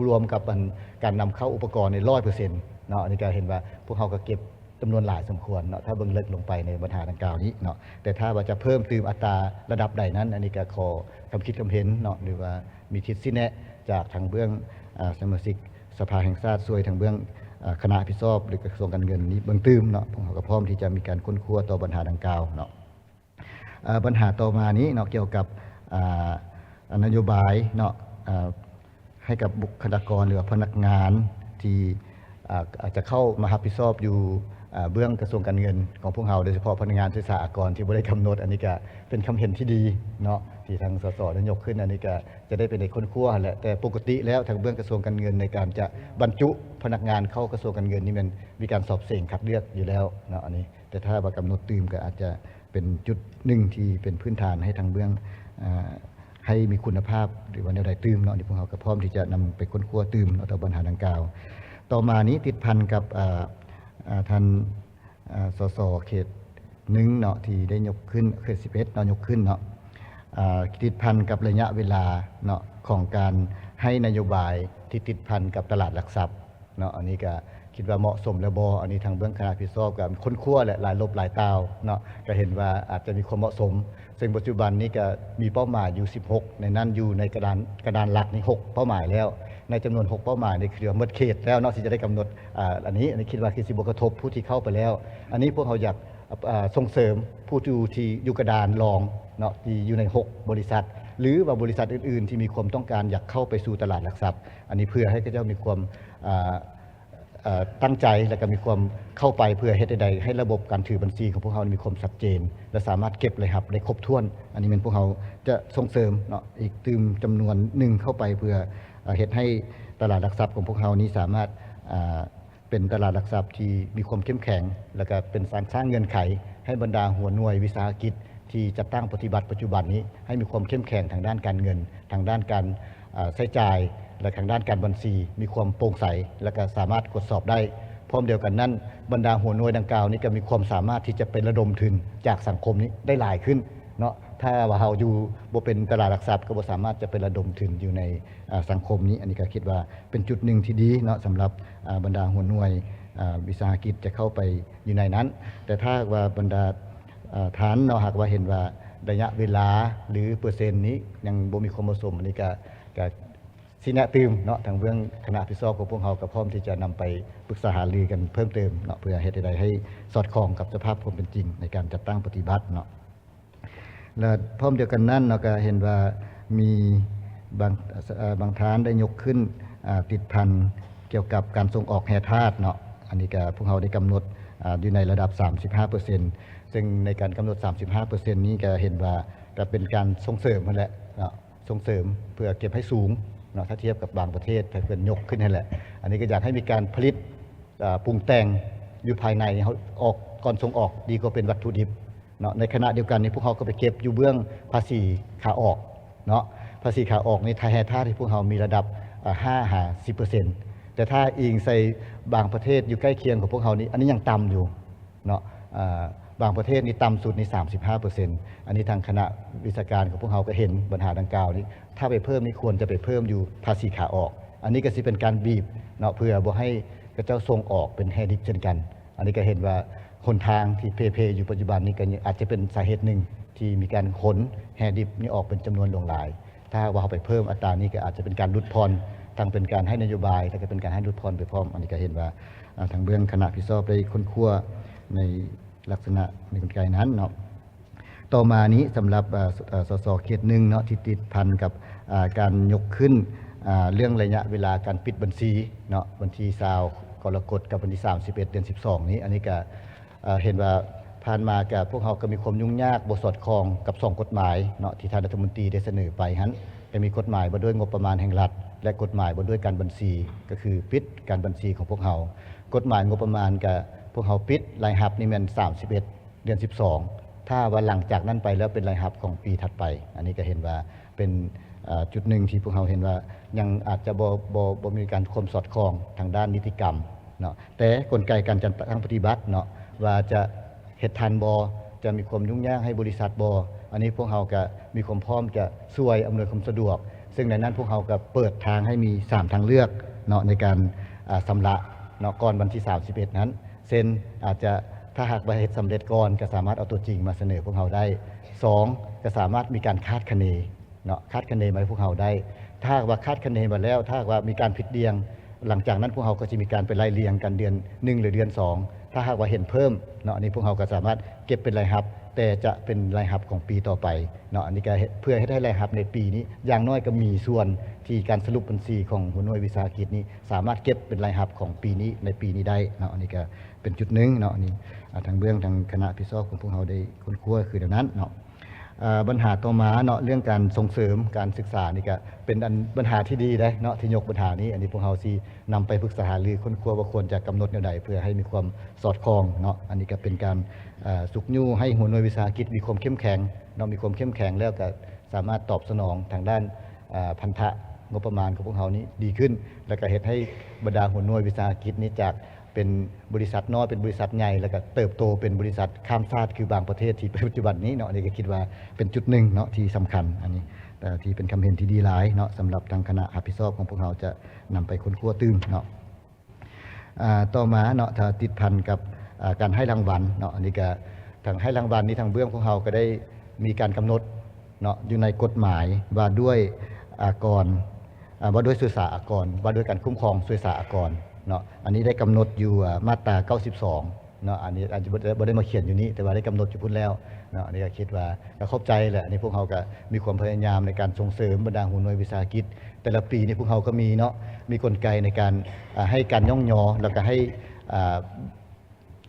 ລວມກັບອັນການນຳເຂົ້າອຸປະກອນນີ້ຮ້ອຍເປີເຊັນເນາະ. ອັນນີ້ກໍເຫັນວ່າພວກເຮົາກໍເກັບຈຳນວນຫຼາຍສົມຄວນເນາະ ຖ້າເບິ່ງເລິກລົງໄປໃນບັນຫາດັ່ງກ່າວນີ້ເນາະ. ແຕ່ຖ້າວ່າຈະເພີ່ມຕື່ມອັດຕາລະດັບໃດນັ້ນ ອັນນີ້ກໍຂໍຄຳຄິດຄຳເຫັນເນາະ ຫຼືວ່າມີທິດຊີ້ແນະຈາກທາງເບື້ອງ ອາ ສະມາຊິກສະພາແຫ່ງຊາດ ຊ່ວຍທາງເບື້ອງ ອາ ຄະນະຮັບຜິດຊອບ ຫຼືກະຊວງການເງິນນີ້ເບິ່ງຕື່ມເນາະ. ພວກເຮົາກໍພ້ອມທີ່ຈະມີການຄົ້ນຄວ້າຕໍ່ບັນຫາດັ່ງກ່າວເນາະ. ເອີ ບັນຫາຕໍ່ມານີ້ເນາະ ກ່ຽວກັບ ອ່າ ນະໂຍບາຍເນາະ ເອີ ໃຫ້ກັບບຸກຄະລາກອນ ຫຼືວ່າພະນັກງານທີ່ ອ່າ ອາດຈະເຂົ້າມາຮັບຜິດຊອບຢູ່ ເອີ ເບື້ອງກະຊວງການເງິນຂອງພວກເຮົາ ໂດຍສະເພາະພະນັກງານເສດສາອາກອນທີ່ບໍ່ໄດ້ກຳນົດ. ອັນນີ້ກະເປັນຄຳເຫັນທີ່ດີເນາະ ທີ່ທາງ ສສ ໄດ້ຍົກຂຶ້ນ. ອັນນີ້ກະຈະໄດ້ເປັນໄດ້ຄົ້ນຄວ້າຫັ້ນແຫຼະ ແຕ່ປົກກະຕິແລ້ວທາງເບື້ອງກະຊວງການເງິນໃນການຈະບັນຈຸພະນັກງານເຂົ້າກະຊວງການເງິນນີ້ແມ່ນມີການສອບເສັງຄັດເລືອກຢູ່ແລ້ວເນາະ ອັນນີ້. ແຕ່ຖ້າວ່າກຳນົດຕື່ມກໍອາດຈະເປັນຈຸດໜຶ່ງທີ່ເປັນພື້ນຖານໃຫ້ທາງເບື້ອງ ອາ ໃຫ້ມີຄຸນນະພາບ ຫຼືວ່າແນວໃດຕື່ມເນາະ. ນີ້ພວກເຮົາກໍພ້ອມທີ່ຈະນຳໄປຄົ້ນຄວ້າຕື່ມເນາະຕໍ່ບັນຫາດັ່ງກ່າວ. ຕໍ່ມານີ້ຕິດພັນກັບ ອາ ອາ ທ່ານ ອາ ສສ ເຂດໜຶ່ງເນາະ ທີ່ໄດ້ຍົກຂຶ້ນ ເຂດສິບເອັດເນາະ ຍົກຂຶ້ນເນາະ ອາ ຕິດພັນກັບໄລຍະເວລາເນາະ ຂອງການໃຫ້ນະໂຍບາຍທີ່ຕິດພັນກັບຕະຫຼາດຫຼັກຊັບ ເນາະ. ອັນນີ້ກະຄິດວ່າເໝາະສົມແລ້ວບໍ່? ອັນນີ້ທາງເບື້ອງຄະນະຮັບຜິດຊອບກະຄົ້ນຄວ້າ ແລະ ຫຼາຍລົບຫຼາຍຕ່າວເນາະ ກະເຫັນວ່າອາດຈະມີຄວາມເໝາະສົມ. ເຊິ່ງປັດຈຸບັນນີ້ກະມີເປົ້າໝາຍຢູ່ສິບຫົກ ໃນນັ້ນຢູ່ໃນກະດານ ກະດານຫຼັກນີ້ຫົກເປົ້າໝາຍແລ້ວ. ໃນຈຳນວນຫົກເປົ້າໝາຍນີ້ຄືວ່າໝົດເຂດແລ້ວເນາະ ທີ່ຈະໄດ້ກຳນົດ ອາ ອັນນີ້ ອັນນີ້ຄິດວ່າຄືຊິບໍ່ກະທົບຜູ້ທີ່ເຂົ້າໄປແລ້ວ. ອັນນີ້ພວກເຮົາຢາກ ອາ ສົ່ງເສີມຜູ້ຢູ່ທີ່ຢູ່ກະດານລອງເນາະ ທີ່ຢູ່ໃນຫົກບໍລິສັດ ຫຼືວ່າບໍລິສັດອື່ນໆທີ່ມີຄວາມຕ້ອງການຢາກເຂົ້າໄປສູ່ຕະຫຼາດຫຼັກຊັບ. ອັນນີ້ເພື່ອໃຫ້ເຂົາເຈົ້າມີຄວາມ ອາ ເອີ ຕັ້ງໃຈ ແລະ ກໍມີຄວາມເຂົ້າໄປ ເພື່ອເຮັດໃດໃຫ້ລະບົບການຖືບັນຊີຂອງພວກເຮົາມີຄວາມຊັດເຈນ ແລະ ສາມາດເກັບລາຍຮັບໄດ້ຄົບຖ້ວນ. ອັນນີ້ແມ່ນພວກເຮົາຈະສົ່ງເສີມເນາະ ອີກຕື່ມຈຳນວນໜຶ່ງເຂົ້າໄປ ເພື່ອ ເອີ ເຮັດໃຫ້ຕະຫຼາດຫຼັກຊັບຂອງພວກເຮົານີ້ສາມາດ ອາ ເປັນຕະຫຼາດຫຼັກຊັບທີ່ມີຄວາມເຂັ້ມແຂງ ແລະ ກະເປັນການສ້າງເງື່ອນໄຂໃຫ້ບັນດາຫົວໜ່ວຍວິສາຫະກິດ ທີ່ຈັດຕັ້ງປະຕິບັດປັດຈຸບັນນີ້ ໃຫ້ມີຄວາມເຂັ້ມແຂງທາງດ້ານການເງິນ, ທາງດ້ານການ ເອີ ໃຊ້ຈ່າຍ ແລະ ທາງດ້ານການບັນຊີ ມີຄວາມໂປ່ງໃສ ແລະ ກະສາມາດກວດສອບໄດ້. ພ້ອມດຽວກັນນັ້ນ ບັນດາຫົວໜ່ວຍດັ່ງກ່າວນີ້ກະມີຄວາມສາມາດທີ່ຈະໄປລະດົມທຶນຈາກສັງຄົມນີ້ໄດ້ຫຼາຍຂຶ້ນເນາະ. ຖ້າວ່າເຮົາຢູ່ບໍ່ເປັນຕະຫຼາດຫຼັກຊັບ ກະບໍ່ສາມາດຈະໄປລະດົມທຶນຢູ່ໃນ ອາ ສັງຄົມນີ້. ອັນນີ້ກະຄິດວ່າເປັນຈຸດໜຶ່ງທີ່ດີເນາະ ສຳລັບ ອາ ບັນດາຫົວໜ່ວຍ ອາ ວິສາຫະກິດຈະເຂົ້າໄປຢູ່ໃນນັ້ນ. ແຕ່ຖ້າຫາກວ່າບັນດາ ອາ ທ່ານເນາະ ຫາກວ່າເຫັນວ່າໄລຍະເວລາ ຫຼື ເປີເຊັນນີ້ຍັງບໍ່ມີຄວາມເໝາະສົມ ອັນນີ້ກະ ກະຊີ້ແນະຕື່ມເນາະ ທາງເບື້ອງຄະນະຮັບຜິດຊອບຂອງພວກເຮົາກະພ້ອມທີ່ຈະນຳໄປປຶກສາຫາລືກັນເພີ່ມເຕີມເນາະ ເພື່ອເຮັດໃດໃຫ້ສອດຄ່ອງກັບສະພາບຄວາມເປັນຈິງໃນການຈັດຕັ້ງປະຕິບັດເນາະ. ແລະ ພ້ອມດຽວກັນນັ້ນເນາະ ກະເຫັນວ່າມີບາງ ເອີ ບາງທ່ານໄດ້ຍົກຂຶ້ນ ອາ ຕິດພັນກ່ຽວກັບການສົ່ງອອກແຮ່ທາດເນາະ. ອັນນີ້ກະພວກເຮົາໄດ້ກຳນົດ ອາ ຢູ່ໃນລະດັບສາມສິບຫ້າເປີເຊັນ ເຊິ່ງໃນການກຳນົດສາມສິບຫ້າເປີເຊັນນີ້ກະເຫັນວ່າກະເປັນການສົ່ງເສີມຫັ້ນແຫຼະເນາະ ສົ່ງເສີມເພື່ອເກັບໃຫ້ສູງເນາະ ຖ້າທຽບກັບບາງປະເທດທີ່ເພິ່ນຍົກຂຶ້ນຫັ້ນແຫຼະ. ອັນນີ້ກະຢາກໃຫ້ມີການຜະລິດ ອາ ປຸງແຕ່ງຢູ່ພາຍໃນ ເຮົາອອກ ກ່ອນສົ່ງອອກ ດີກວ່າເປັນວັດຖຸດິບ ເນາະ. ໃນຂະນະດຽວກັນນີ້ ພວກເຮົາກໍໄປເກັບຢູ່ເບື້ອງພາສີຂາອອກເນາະ. ພາສີຂາອອກນີ້ ຖ້າແຮ່ທາດທີ່ພວກເຮົາມີລະດັບ ອາ ຫ້າຫາສິບເປີເຊັນ ແຕ່ຖ້າອີງໃສ່ບາງປະເທດຢູ່ໃກ້ຄຽງຂອງພວກເຮົານີ້ ອັນນີ້ຍັງຕ່ຳຢູ່ເນາະ. ອາ ບາງປະເທດນີ້ຕ່ຳສຸດນີ້ສາມສິບຫ້າເປີເຊັນ. ອັນນີ້ທາງຄະນະວິຊາການຂອງພວກເຮົາກໍເຫັນບັນຫາດັ່ງກ່າວນີ້ ຖ້າໄປເພີ່ມນີ້ຄວນຈະໄປເພີ່ມຢູ່ພາສີຂາອອກ. ອັນນີ້ກໍຊິເປັນການບີບເນາະ ເພື່ອບໍ່ໃຫ້ເຂົາເຈົ້າສົ່ງອອກເປັນແຮ່ດິບເຊັ່ນກັນ. ອັນນີ້ກໍເຫັນວ່າຫົນທາງທີ່ເພເພຢູ່ປັດຈຸບັນນີ້ ກໍອາດຈະເປັນສາເຫດໜຶ່ງທີ່ມີການຂົນແຮ່ດິບນີ້ອອກເປັນຈຳນວນຫຼວງຫຼາຍ. ຖ້າຫາກວ່າເຮົາໄປເພີ່ມອັດຕານີ້ ກໍອາດຈະເປັນການຫຼຸດຜ່ອນ ທັງເປັນການໃຫ້ນະໂຍບາຍ ແລະ ກໍເປັນການໃຫ້ຫຼຸດຜ່ອນໄປພ້ອມ. ອັນນີ້ກໍເຫັນວ່າ ອາ ທາງເບື້ອງຄະນະຮັບຜິດຊອບໄດ້ຄົ້ນຄວ້າໃນລັກສະນະໃນກົນໄກນັ້ນເນາະ. ຕໍ່ມານີ້ ສຳລັບ ເອີ ສ ເອີ ສສ ເຂດໜຶ່ງເນາະ ທີ່ຕິດພັນກັບ ອາ ການຍົກຂຶ້ນ ອາ ເລື່ອງໄລຍະເວລາການປິດບັນຊີເນາະ ວັນທີຊາວກໍລະກົດກັບວັນທີສາມສິບເອັດເດືອນສິບສອງນີ້. ອັນນີ້ກະ ເອີ ເຫັນວ່າຜ່ານມາກະ ພວກເຮົາກະມີຄວາມຫຍຸ້ງຍາກ ບໍ່ສອດຄ່ອງກັບສອງກົດໝາຍເນາະ ທີ່ທ່ານລັດຖະມົນຕີໄດ້ສະເໜີໄປຫັ້ນ ກະມີກົດໝາຍວ່າດ້ວຍງົບປະມານແຫ່ງລັດ ແລະ ກົດໝາຍວ່າດ້ວຍການບັນຊີ ກະຄືປິດການບັນຊີຂອງພວກເຮົາ. ກົດໝາຍງົບປະມານກະ ພວກເຮົາປິດລາຍຮັບນີ້ແມ່ນສາມສິບເອັດ ເດືອນສິບສອງ ຖ້າວ່າຫຼັງຈາກນັ້ນໄປແລ້ວເປັນລາຍຮັບຂອງປີຖັດໄປ. ອັນນີ້ກໍເຫັນວ່າເປັນ ເອີ ຈຸດໜຶ່ງທີ່ພວກເຮົາເຫັນວ່າຍັງອາດຈະບໍ່ ບໍ່ ບໍ່ມີການຄວາມສອດຄ່ອງທາງດ້ານນິຕິກຳເນາະ. ແຕ່ກົນໄກການຈັດຕັ້ງປະຕິບັດເນາະ ວ່າຈະເຮັດທັນບໍ່ ຈະມີຄວາມຫຍຸ້ງຍາກໃຫ້ບໍລິສັດບໍ່ ອັນນີ້ພວກເຮົາກະມີຄວາມພ້ອມຈະຊ່ວຍອຳນວຍຄວາມສະດວກ, ເຊິ່ງໃນນັ້ນພວກເຮົາກະເປີດທາງໃຫ້ມີສາມທາງເລືອກເນາະ ໃນການ ອາ ຊຳລະເນາະ ກ່ອນວັນທີສາມສິບເອັດນັ້ນ ເຊັ່ນ ອາດຈະ ຖ້າຫາກວ່າເຮັດສຳເລັດກ່ອນ ກະສາມາດເອົາຕົວຈິງມາສະເໜີພວກເຮົາໄດ້. ສອງ ກະສາມາດມີການຄາດຄະເນເນາະ ຄາດຄະເນມາໃຫ້ພວກເຮົາໄດ້. ຖ້າຫາກວ່າຄາດຄະເນມາແລ້ວ ຖ້າຫາກວ່າມີການຜິດດ່ຽງ ຫຼັງຈາກນັ້ນພວກເຮົາກໍຈະມີການໄປໄລ່ລຽງກັນເດືອນໜຶ່ງ ຫຼື ເດືອນສອງ ຖ້າຫາກວ່າເຫັນເພີ່ມເນາະ ອັນນີ້ພວກເຮົາກໍສາມາດເກັບເປັນລາຍຮັບ ແຕ່ຈະເປັນລາຍຮັບຂອງປີຕໍ່ໄປເນາະ. ອັນນີ້ກໍເຮັດ ເພື່ອເຮັດໃຫ້ລາຍຮັບໃນປີນີ້ ຢ່າງໜ້ອຍກໍມີສ່ວນທີ່ການສະຫຼຸບບັນຊີຂອງຫົວໜ່ວຍວິສາຫະກິດນີ້ ສາມາດເກັບເປັນລາຍຮັບຂອງປີນີ້ ໃນປີນີ້ໄດ້ເນາະ. ອັນນີ້ກໍເປັນຈຸດໜຶ່ງເນາະ ອັນນີ້ ອາ ທາງເບື້ອງທາງຄະນະຮັບຜິດຊອບຂອງພວກເຮົາໄດ້ຄົ້ນຄວ້າຄືແນວນັ້ນເນາະ. ອາ ບັນຫາຕໍ່ມາເນາະ ເລື່ອງການສົ່ງເສີມການສຶກສານີ້ກະເປັນອັນ ບັນຫາທີ່ດີເດ້ເນາະ ທີ່ຍົກບັນຫານີ້. ອັນນີ້ພວກເຮົາຊິນຳໄປປຶກສາຫາລືຄົ້ນຄວ້າວ່າຄວນຈະກຳນົດແນວໃດ ເພື່ອໃຫ້ມີຄວາມສອດຄ່ອງເນາະ. ອັນນີ້ກະເປັນການ ອາ ຊຸກຍູ້ໃຫ້ຫົວໜ່ວຍວິສາຫະກິດມີຄວາມເຂັ້ມແຂງເນາະ ມີຄວາມເຂັ້ມແຂງແລ້ວກະສາມາດຕອບສະໜອງທາງດ້ານ ອາ ພັນທະງົບປະມານຂອງພວກເຮົານີ້ດີຂຶ້ນ ແລ້ວກະເຮັດໃຫ້ບັນດາຫົວໜ່ວຍວິສາຫະກິດນີ້ຈາກ ເປັນບໍລິສັດນ້ອຍເປັນບໍລິສັດໃຫຍ່ ແລ້ວກະເຕີບໂຕເປັນບໍລິສັດຂ້າມຊາດ ຄືບາງປະເທດທີ່ປັດຈຸບັນນີ້ເນາະ. ອັນນີ້ກໍຄິດວ່າເປັນຈຸດໜຶ່ງເນາະທີ່ສຳຄັນ ອັນນີ້ ເອີ ທີ່ເປັນຄວາມເຫັນທີ່ດີຫຼາຍເນາະ ສຳລັບທາງຄະນະຮັບຜິດຊອບຂອງພວກເຮົາຈະນຳໄປຄົ້ນຄວ້າຕື່ມເນາະ. ອາ ຕໍ່ມາເນາະ ຖ້າຕິດພັນກັບ ອາ ການໃຫ້ລາງວັນເນາະ ອັນນີ້ກໍທາງໃຫ້ລາງວັນນີ້ ທາງເບື້ອງພວກເຮົາກໍໄດ້ມີການກຳນົດ ເນາະ ຢູ່ໃນກົດໝາຍວ່າດ້ວຍອາກອນ ອາ ວ່າດ້ວຍສຸດສາອາກອນ ວ່າດ້ວຍການຄຸ້ມຄອງສຸດສາອາກອນເນາະ. ອັນນີ້ໄດ້ກຳນົດຢູ່ ອາ ມາດຕາເກົ້າສິບສອງເນາະ. ອັນນີ້ອາດຈະບໍ່ໄດ້ ບໍ່ໄດ້ມາຂຽນຢູ່ນີ້ ແຕ່ວ່າໄດ້ກຳນົດຢູ່ພຸ້ນແລ້ວເນາະ. ອັນນີ້ກໍຄິດວ່າກໍຂອບໃຈແຫຼະ ອັນນີ້ພວກເຮົາກໍມີຄວາມພະຍາຍາມໃນການສົ່ງເສີມບັນດາຫົວໜ່ວຍວິສາຫະກິດ. ແຕ່ລະປີນີ້ພວກເຮົາກໍມີເນາະ ມີກົນໄກໃນການ ອາ ໃຫ້ການຍ້ອງຍໍ ແລ້ວກໍໃຫ້ ອາ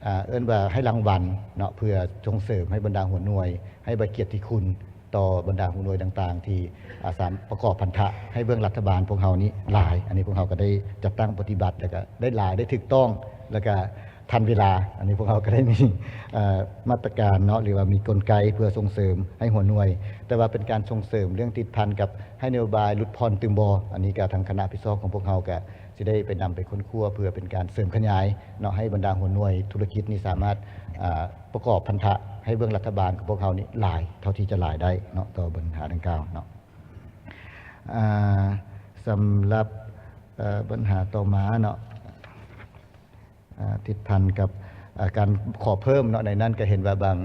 ອາ ເອີ້ນວ່າໃຫ້ລາງວັນເນາະ ເພື່ອສົ່ງເສີມໃຫ້ບັນດາຫົວໜ່ວຍ ໃຫ້ໃບກຽດຕິຄຸນຕໍ່ບັນດາຫົວໜ່ວຍຕ່າງໆ ທີ່ ອາ ສາມາດປະກອບພັນທະໃຫ້ເບື້ອງລັດຖະບານພວກເຮົານີ້ຫຼາຍ. ອັນນີ້ພວກເຮົາກໍໄດ້ຈັດຕັ້ງປະຕິບັດ ແລ້ວກໍໄດ້ຫຼາຍ ໄດ້ຖືກຕ້ອງ ແລ້ວກໍທັນເວລາ. ອັນນີ້ພວກເຮົາກໍໄດ້ມີ ເອີ ມາດຕະການເນາະ ຫຼືວ່າມີກົນໄກເພື່ອສົ່ງເສີມໃຫ້ຫົວໜ່ວຍ ແຕ່ວ່າເປັນການສົ່ງເສີມເລື່ອງຕິດພັນກັບໃຫ້ນະໂຍບາຍຫຼຸດຜ່ອນຕື່ມບໍ່ ອັນນີ້ກໍທາງຄະນະຮັບຜິດຊອບຂອງພວກເຮົາກໍ ຊິໄດ້ໄປນຳໄປຄົ້ນຄວ້າ ເພື່ອເປັນການເສີມຂະຫຍາຍເນາະ ໃຫ້ບັນດາຫົວໜ່ວຍທຸລະກິດນີ້ສາມາດ ອາ ປະກອບພັນທະໃຫ້ເບື້ອງລັດຖະບານຂອງພວກເຮົານີ້ຫຼາຍເທົ່າທີ່ຈະຫຼາຍໄດ້ເນາະ ຕໍ່ບັນຫາດັ່ງກ່າວເນາະ. ອາ ສຳລັບ ເອີ ບັນຫາຕໍ່ມາເນາະ ອາ ຕິດພັນກັບ ອາ ການຂໍເພີ່ມເນາະ ໃນນັ້ນກໍເຫັນວ່າບາງ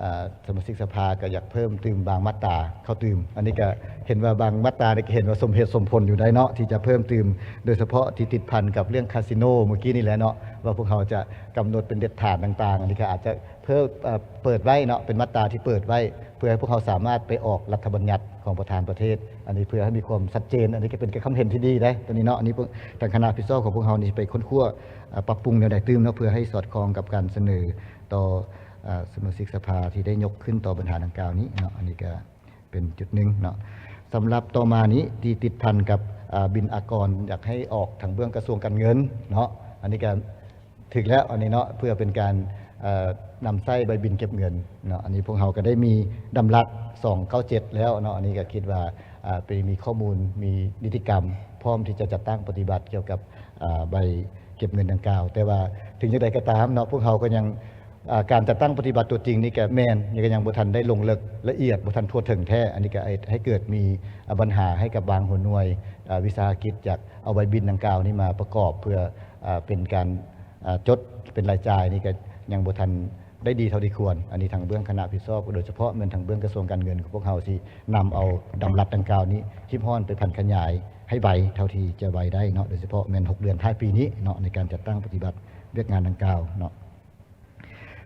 ອາ ສະມາຊິກສະພາກໍຢາກເພີ່ມຕື່ມບາງມາດຕາເຂົ້າຕື່ມ. ອັນນີ້ກໍເຫັນວ່າບາງມາດຕານີ້ກໍເຫັນວ່າສົມເຫດສົມຜົນຢູ່ໄດ໋ເນາະ ທີ່ຈະເພີ່ມຕື່ມ ໂດຍສະເພາະທີ່ຕິດພັນກັບເລື່ອງຄາສິໂນມື້ກີ້ນີ້ແຫຼະເນາະ ວ່າພວກເຮົາຈະກຳນົດເປັນເດັດຖານຕ່າງໆ. ອັນນີ້ກໍອາດຈະເພີ່ມ ເອີ ເປີດໄວ້ເນາະ ເປັນມາດຕາທີ່ເປີດໄວ້ ເພື່ອໃຫ້ພວກເຮົາສາມາດໄປອອກລັດຖະບັນຍັດຂອງປະທານປະເທດ. ອັນນີ້ເພື່ອໃຫ້ມີຄວາມຊັດເຈນ ອັນນີ້ກໍເປັນຄຳເຫັນທີ່ດີໄດ໋ ຕົວນີ້ເນາະ. ອັນນີ້ທາງຄະນະຮັບຜິດຊອບຂອງພວກເຮົານີ້ຊິໄປຄົ້ນຄວ້າ ອາ ປັບປຸງແນວໃດຕື່ມເນາະ ເພື່ອໃຫ້ສອດຄ່ອງກັບການສະເໜີຕໍ່ ອາ ສະມາຊິກສະພາທີ່ໄດ້ຍົກຂຶ້ນຕໍ່ບັນຫາດັ່ງກ່າວນີ້ເນາະ. ອັນນີ້ກໍເປັນຈຸດໜຶ່ງເນາະ. ສຳລັບຕໍ່ມານີ້ທີ່ຕິດພັນກັບ ອາ ບິນອາກອນ ຢາກໃຫ້ອອກທາງເບື້ອງກະຊວງການເງິນເນາະ. ອັນນີ້ກໍຖືກແລ້ວ ອັນນີ້ເນາະ ເພື່ອເປັນການ ເອີ ນຳໃຊ້ໃບບິນເກັບເງິນເນາະ. ອັນນີ້ພວກເຮົາກໍໄດ້ມີດຳລັດສອງເກົ້າເຈັດແລ້ວເນາະ. ອັນນີ້ກໍຄິດວ່າ ອາ ໄປມີຂໍ້ມູນ ມີນິຕິກຳ ພ້ອມທີ່ຈະຈັດຕັ້ງປະຕິບັດກ່ຽວກັບ ອາ ໃບ ເກັບເງິນດັ່ງກ່າວ. ແຕ່ວ່າເຖິງຢ່າງໃດກໍຕາມເນາະ ພວກເຮົາກໍຍັງ ອາ ການຈັດຕັ້ງປະຕິບັດຕົວຈິງນີ້ກໍແມ່ນ ຍັງ ກໍຍັງບໍ່ທັນໄດ້ລົງເລິກລະອຽດ ບໍ່ທັນທົ່ວເຖິງແທ້. ອັນນີ້ກໍເຮັດໃຫ້ເກີດມີ ອາ ບັນຫາໃຫ້ກັບບາງຫົວໜ່ວຍ ອາ ວິສາຫະກິດ ຢາກເອົາໃບບິນດັ່ງກ່າວນີ້ມາປະກອບ ເພື່ອ ອາ ເປັນການ ອາ ຈົດເປັນລາຍຈ່າຍ ນີ້ກໍຍັງບໍ່ທັນໄດ້ດີເທົ່າທີ່ຄວນ. ອັນນີ້ທາງເບື້ອງຄະນະຮັບຜິດຊອບ ໂດຍສະເພາະແມ່ນທາງເບື້ອງກະຊວງການເງິນຂອງພວກເຮົາ ຊິນຳເອົາດຳລັດດັ່ງກ່າວນີ້ ຮີບຮ້ອນໄປຜັນຂະຫຍາຍ ໃຫ້ໄວເທົ່າທີ່ຈະໄວໄດ້ເນາະ ໂດຍສະເພາະແມ່ນຫົກເດືອນທ້າຍປີນີ້ເນາະ ໃນການຈັດຕັ້ງປະຕິບັດວຽກງານດັ່ງກ່າວເນາະ.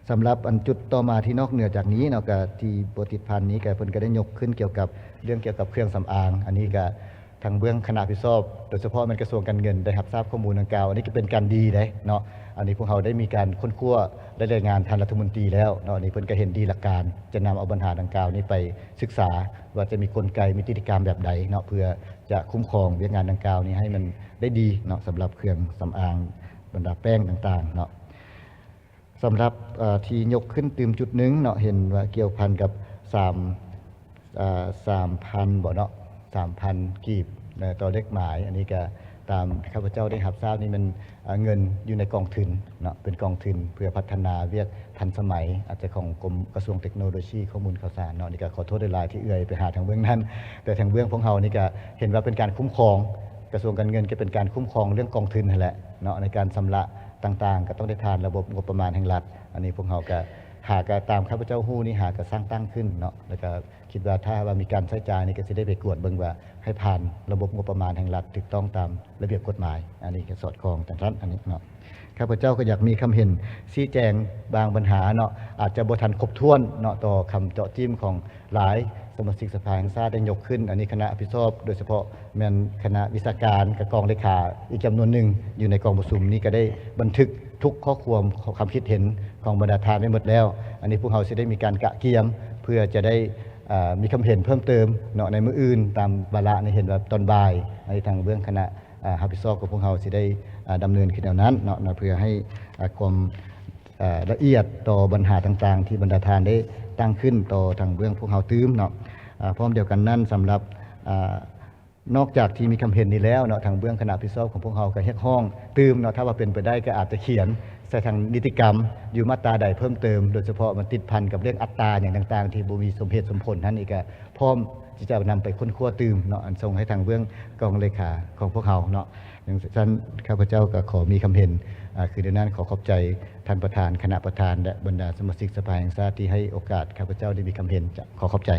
ສຳລັບອັນຈຸດຕໍ່ມາທີ່ນອກເໜືອຈາກນີ້ເນາະ ກະທີ່ບໍ່ຕິດພັນນີ້ ກະເພິ່ນກະໄດ້ຍົກຂຶ້ນກ່ຽວກັບເລື່ອງກ່ຽວກັບເຄື່ອງສຳອາງ. ອັນນີ້ກະທາງເບື້ອງຄະນະຮັບຜິດຊອບ ໂດຍສະເພາະແມ່ນກະຊວງການເງິນ ໄດ້ຮັບຊາບຂໍ້ມູນດັ່ງກ່າວ. ອັນນີ້ກະເປັນການດີເດ້ເນາະ ອັນນີ້ພວກເຮົາໄດ້ມີການຄົ້ນຄວ້າ ໄດ້ລາຍງານທ່ານລັດຖະມົນຕີແລ້ວເນາະ. ອັນນີ້ເພິ່ນກະເຫັນດີຫຼັກການ ຈະນຳເອົາບັນຫາດັ່ງກ່າວນີ້ໄປສຶກສາ ວ່າຈະມີກົນໄກ ມີນິຕິກຳແບບໃດເນາະ ເພື່ອ ຈະຄຸ້ມຄອງວຽກງານດັ່ງກ່າວນີ້ໃຫ້ມັນໄດ້ດີເນາະ ສຳລັບເຄື່ອງສຳອາງ ບັນດາແປ້ງຕ່າງໆເນາະ. ສຳລັບ ເອີ ທີ່ຍົກຂຶ້ນຕື່ມຈຸດໜຶ່ງເນາະ ເຫັນວ່າກ່ຽວພັນກັບສາມ ເອີ ສາມພັນບໍເນາະ ສາມພັນກີບ ຕໍ່ເລກໝາຍ. ອັນນີ້ກະ ຕາມທີ່ຂ້າພະເຈົ້າໄດ້ຮັບຊາບນີ້ແມ່ນ ເອີ ເງິນຢູ່ໃນກອງທຶນເນາະ ເປັນກອງທຶນເພື່ອພັດທະນາວຽກທັນສະໄໝ ອາດຈະຂອງກົມກະຊວງເຕັກໂນໂລຊີຂໍ້ມູນຂ່າວສານເນາະ. ນີ້ກໍຂໍໂທດຫຼາຍໆທີ່ເອື້ອຍໄປຫາທາງເບື້ອງນັ້ນ ແຕ່ທາງເບື້ອງພວກເຮົານີ້ກໍເຫັນວ່າເປັນການຄຸ້ມຄອງ ກະຊວງການເງິນກໍເປັນການຄຸ້ມຄອງເລື່ອງກອງທຶນຫັ້ນແຫຼະເນາະ ໃນການຊຳລະຕ່າງໆ ກໍຕ້ອງໄດ້ຜ່ານລະບົບງົບປະມານແຫ່ງລັດ. ອັນນີ້ພວກເຮົາກໍຫາກໍຕາມຂ້າພະເຈົ້າຮູ້ນີ້ ຫາກໍສ້າງຕັ້ງຂຶ້ນເນາະ ແລ້ວກໍ ຄິດວ່າຖ້າວ່າມີການໃຊ້ຈ່າຍນີ້ ກໍຊິໄດ້ໄປກວດເບິ່ງວ່າໃຫ້ຜ່ານລະບົບງົບປະມານແຫ່ງລັດ ຖືກຕ້ອງຕາມລະບຽບກົດໝາຍ. ອັນນີ້ກໍສອດຄ່ອງຈັ່ງຊັ້ນ ອັນນີ້ເນາະ. ຂ້າພະເຈົ້າກໍຢາກມີຄຳເຫັນຊີ້ແຈງບາງບັນຫາເນາະ ອາດຈະບໍ່ທັນຄົບຖ້ວນເນາະ ຕໍ່ຄຳເຈາະຈິ້ມຂອງຫຼາຍສະມາຊິກສະພາແຫ່ງຊາດໄດ້ຍົກຂຶ້ນ. ອັນນີ້ຄະນະຮັບຜິດຊອບ ໂດຍສະເພາະແມ່ນຄະນະວິຊາການ ກັບກອງເລຂາອີກຈຳນວນໜຶ່ງ ຢູ່ໃນກອງປະຊຸມນີ້ ກໍໄດ້ບັນທຶກທຸກຂໍ້ຄວາມ ຄວາມຄິດເຫັນຂອງບັນດາທ່ານໄວ້ໝົດແລ້ວ. ອັນນີ້ພວກເຮົາຊິໄດ້ມີການກະກຽມ ເພື່ອຈະໄດ້ ເອີ ມີຄຳເຫັນເພີ່ມເຕີມເນາະ ໃນມື້ອື່ນຕາມວາລະໃນເຫັນວ່າຕອນບ່າຍ ໃຫ້ທາງເບື້ອງຄະນະ ເອີ ຮັບຜິດຊອບຂອງພວກເຮົາຊິໄດ້ ເອີ ດຳເນີນຂຶ້ນແນວນັ້ນເນາະ ເພື່ອໃຫ້ ເອີ ຄວາມ ເອີ ລະອຽດຕໍ່ບັນຫາຕ່າງໆ ທີ່ບັນດາທ່ານໄດ້ຕັ້ງຂຶ້ນຕໍ່ທາງເບື້ອງພວກເຮົາຕື່ມເນາະ. ເອີ ພ້ອມດຽວກັນນັ້ນ ສຳລັບ ເອີ ນອກຈາກທີ່ມີຄຳເຫັນນີ້ແລ້ວເນາະ ທາງເບື້ອງຄະນະຮັບຜິດຊອບຂອງພວກເຮົາກໍຮຽກຮ້ອງຕື່ມເນາະ ຖ້າວ່າເປັນໄປໄດ້ກໍອາດຈະຂຽນໃສ່ທາງນິຕິກຳຢູ່ມາດຕາໃດເພີ່ມເຕີມ ໂດຍສະເພາະມັນຕິດພັນກັບເລື່ອງອັດຕາຫຍັງຕ່າງໆ ທີ່ບໍ່ມີສົມເຫດສົມຜົນຫັ້ນ ນີ້ກໍພ້ອມທີ່ຈະນຳໄປຄົ້ນຄວ້າຕື່ມເນາະ ອັນສົ່ງໃຫ້ທາງເບື້ອງກອງເລຂາຂອງພວກເຮົາເນາະ. ດັ່ງຊັ້ນ ຂ້າພະເຈົ້າກໍຂໍມີຄຳເຫັນ ອາ ຄືໃນນັ້ນ ຂໍຂອບໃຈທ່ານປະທານ, ຄະນະປະທານ ແລະ ບັນດາສະມາຊິກສະພາແຫ່ງຊາດທີ່ໃຫ້ໂອກາດຂ້າພະເຈົ້າໄດ້ມີຄຳເຫັນ. ຂໍຂອບໃຈ.